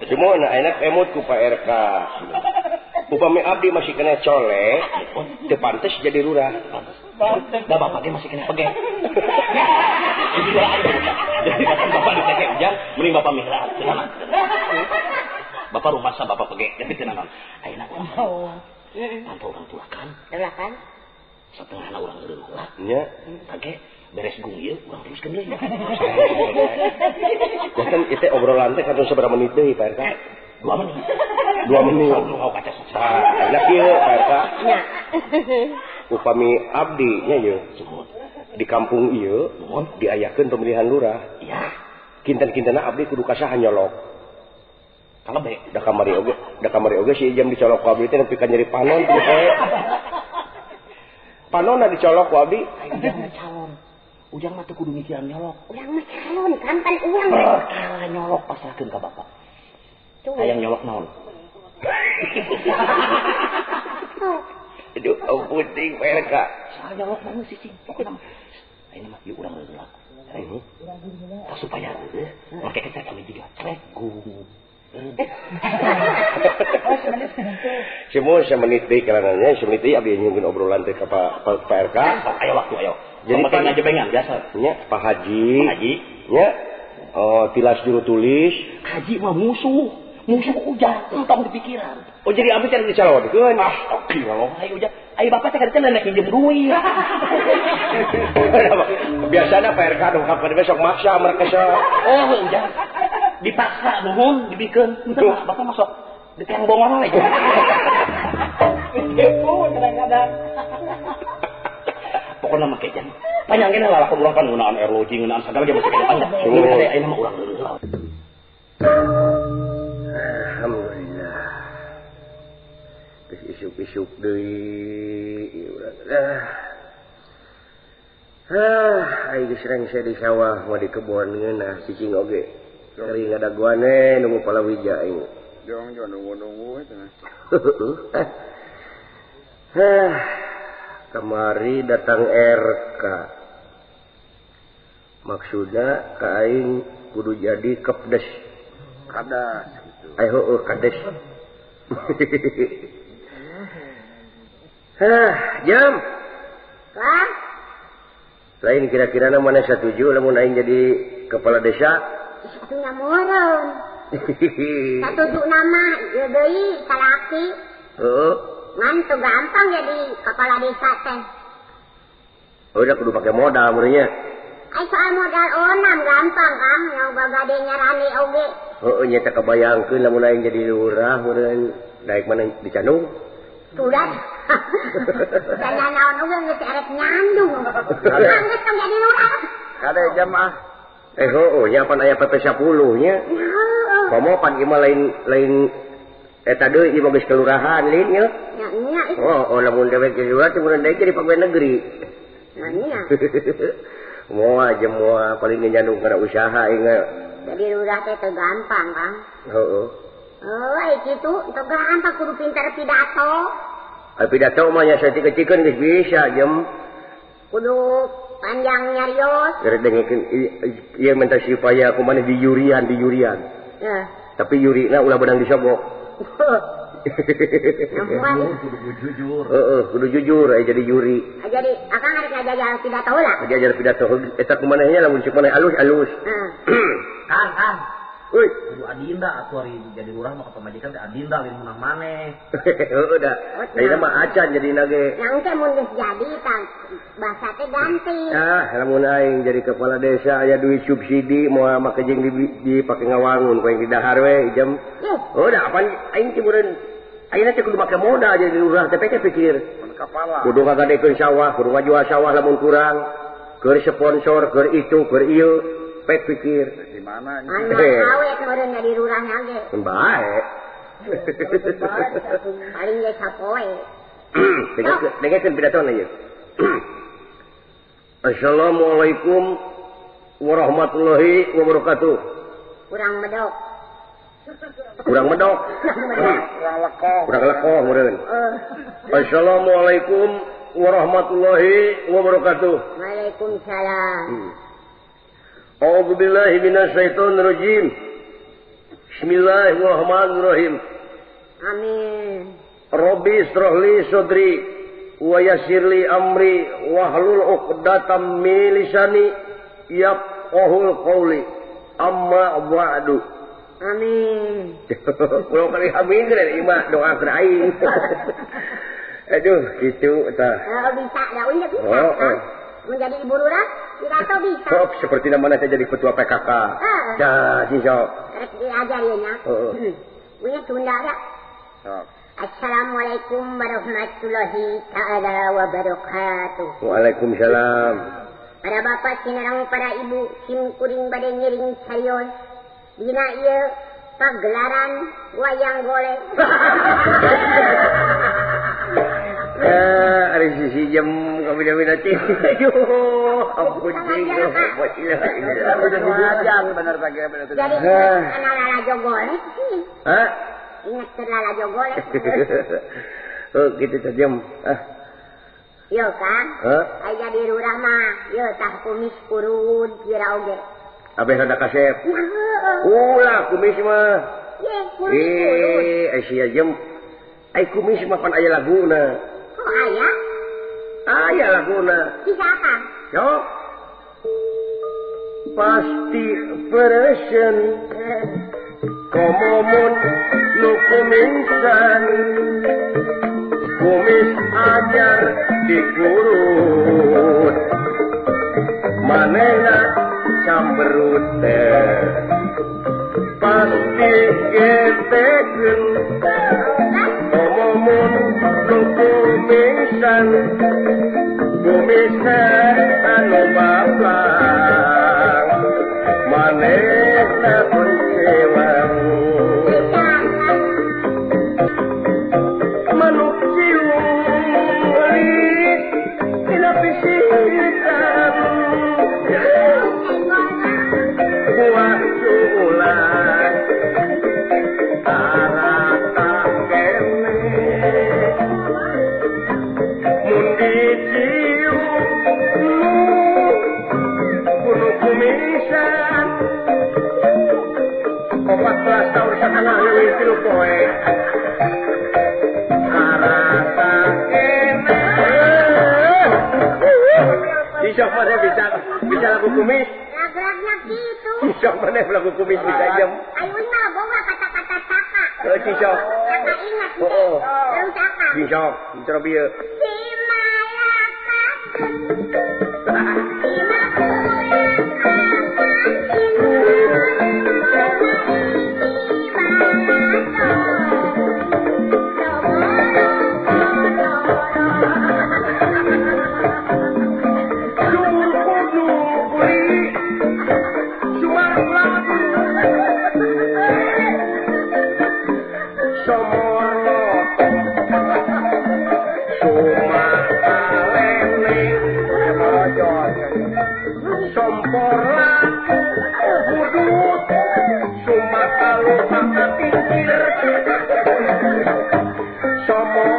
Semua enak emot ku Pak RK. Upami abdi masih kena colek, teu pantes jadi lurah. Da bapak ge masih kena pege. Jadi bapak diteke ujang, mending bapak mihrab teu naon. Bapak rumasa bapak pege, jadi teu naon. Ayeuna urang. Pantau urang tulakan. Tulakan. Satengahna urang eureun heula. Nya, kage beres gung ieu urang teruskeun deui. Janten ieu obrolan teh kantun sabaraha menit deui Pak RK? 2 menit. 2 menit. Sok kaca Tah, enak ieu Pak RK. Nya. Upami abdi nya ieu di kampung ieu diayakeun pemilihan lurah. Iya. Kinten-kintenna abdi kudu kasaha nyolok. Kalebe. Da kamari oge si jam dicolok ku abdi teh nepi ka nyeri panon teu poe. Panonna dicolok ku abdi. Ujang mah calon. Ujang mah teu kudu mikiran nyolok. Urang mah calon, kan pan urang. Perkara nyolok pasrahkeun ka bapak. Hayang nyolok naon? Aduh, ampun ting Pak RK. Soal nyolok mah geus cing. Pokona mah. Ayeuna mah ieu urang heula. Tah supaya heueuh, make kecer kami juga trek gung. Semua semenit deui kalananya, semenit deui abdi nyungkeun obrolan teh ka Pak RK. Ayo waktu ayo. Jadi make ngajebengan biasa. Nya Pak Haji. Pak Haji. Nya. Oh, tilas juru tulis. Haji mah musuh. Musuh ujang, entong di pikiran. Oh, jadi abdi teh dicalonkeun. Ah, oke loh, ayo ujang. Ayo bapak teh kadang nenek minjem duit. Biasana Pak RK dongkap ka besok maksa mereka sok. Oh, ujang. Dipaksa nuhun dibikeun. Henteu bapak masuk di tiang bongor we. Ditipu kadang-kadang. Pokona mah kejan. Panjang kene lalakon urang pan ngeunaan airlogi, ngeunaan sagala ge masih kene panjang. Leuwih hade ayeuna mah urang heula. Alhamdulillah. Geus isuk-isuk deui ieu urang. Ah, ai geus rengse di sawah mah di kebon ngeunah cicing oge. Kering ngadaguane nunggu palawija aing. Jong jong nunggu-nunggu eta. Hah. Kemari datang RK. Maksudna ka aing kudu jadi kepdes. Kades gitu. Ai heueuh kades. Hah, jam. Kang. Lain kira-kira mana satuju lamun aing jadi kepala desa? Atuh nya meureun. Satuju nama ieu deui salaki. Heeh. Ngan teu gampang jadi kepala desa teh. Oh, udah kudu pake modal meureun nya. Ai soal modal onam gampang Kang, nya bagade nyarani oge. Heeh, nya teh kabayangkeun lamun aing jadi lurah meureun daek mana dicandung. Sudah. Dan naon oge geus arek nyandung. Geus tong jadi lurah. Kade jamaah. Heueuh nya pan aya PP 10 nya. Komo pan ieu mah lain eta deui ieu mah geus kelurahan lain nya. Nya nya. Oh, lamun dewek jadi lurah teh meureun deui jadi pegawai negeri. Nya nya. Moal jeung moal paling nyandung kana usaha ieu. Jadi lurah teh teu gampang, Kang. Heeh. Oh, ai kitu teu gampang kudu pintar pidato. Ai pidato mah nya saeutik-eutikeun geus bisa jem. Kudu panjang nyarios. Gerek dengekeun ieu minta supaya kumaha di yurian. Heeh. Tapi yurina ulah beunang disogok. Kudu jujur. Heeh, kudu jujur aya jadi yuri. Jadi akang arek ngajajar pidato heula. Ngajajar pidato eta kumaha nya lamun cek maneh alus-alus. Heeh. Kang. Uy, kudu adinda atuh ari jadi lurah mah ka pamajikan teh adinda lain munah maneh. Heueuh da. Ayeuna mah acan jadi nage. Nya engke mun geus jadi tah bahasa teh ganti. Ah, lamun aing jadi kepala desa aya duit subsidi moal make jeung dipake ngawangun ku aing didahar we jam. Oh, da apan aing teh meureun ayeuna teh kudu make modal jadi lurah teh pikir. Kepala. Kudu ngagadekeun sawah, kudu ngajual sawah lamun kurang. Keur sponsor, keur itu, keur ieu. Pek pikir di mana ini? Anu awet meureun jadi lurahna ge. Bae. Paling ge sapoe. Dengekeun pidatona ieu. Assalamualaikum warahmatullahi wabarakatuh. Kurang medok. Kurang medok. Kurang lekoh. Kurang lekoh meureun. Assalamualaikum warahmatullahi wabarakatuh. Waalaikumsalam. A'udzubillahi minasyaitonirrajim. Bismillahirrahmanirrahim. Amin. Rabbi israh li sadri wa yassir li amri wahlul 'uqdatam min lisani yafqahul qawli. Amma ba'du. Amin. Ulah kali amin teh imah doa keur aing. Aduh, gitu tah. Bisa, ya udah bisa. Oh. Menjadi ibu lurah, tidak bisa. Sok seperti namanya saya jadi ketua PKK. Dah, sih sok. Rek diajarin ya. Punya Sunda ya. Sok. Assalamualaikum warahmatullahi taala wabarakatuh. Waalaikumsalam. Para bapak sinareng para ibu sim kuring bade ngiring carios dina ieu pagelaran wayang golek. Ari sisi jam kabina-bina teh. Aduh, ampun cing. Bener teh bener. Jadi anak lalajo golek sih. Hah? Ingat keur lalajo golek. Oh, gitu teh jam. Ah. Yo Kang. Aya di lurah mah, yo tah kumis kurun kira oge. Abeh rada kasep. Ulah kumis mah. Ye, kumis kurun. Sia jam. Ai kumis mah pan aya laguna. Oh, aya? Aya laguna. Bisa apa? Yo. Pasti peresen. Komomun nu kumisan. Kumis ajar dikurut. Manehna camberut teh. Pasti getekeun. Komomun nu kumisan. Kumisan anu baplang. Manehna kuncewang. Manuk ciung euy dina pisitan. Buah culan tarata kene. Mun dicium kudu kumisan. 14 tahun satengah leuwih 3 poe. Arasa kene. Bisa mana bisa lagu kumis? Lagu-lagunya gitu. Bisa mana lagu kumis bisa jam. Ayo mah bawa kata-kata saka. Oh, bisa. Saka ingat. Oh. Terus saka. Bisa, cara bieu. Si malakakeun. Si Somor